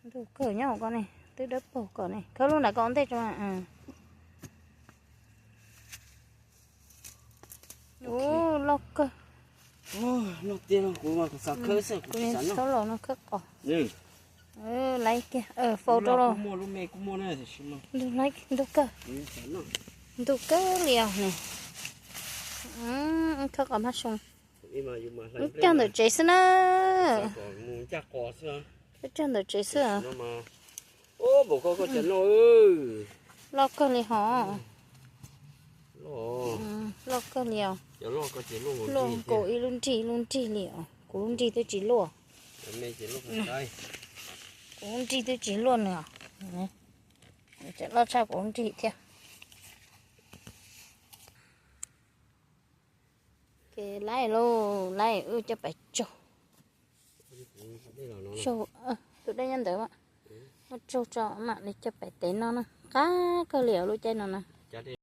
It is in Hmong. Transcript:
Ntug kawg nyob hauv ko ne, twb dawb paug ko ne, khawb lub nram ko ua ntej tso. Ub, loj kawg. Loj tiag, kuv mas kuv xav khawb xwb, kuv tsis xav noj. Txhob los no khawb qos. Laiv kiag, faus rau los. Ntug kawg. Ntug kawg li os ne. Khawb qos mab soo. Wb cog ntawm tsev xwb na. Wb cog ntawm tsev xwb. Loj kawg li hos. Loj kawg li os. Luaj nkaus ib lub nrig, ib lub nrig li os. Kuv lub nrig twb tsis luaj. Kuv lub nrig twb tsis luaj nws os. Loj tshaj kuv lub nrig thiab. Ces laib lauj, laib wb coj pais tsaug. Tus dej nyob ntawd, muab tsaug tso mam li coj pais tev noj na. Qab kawg li os lub caij no na.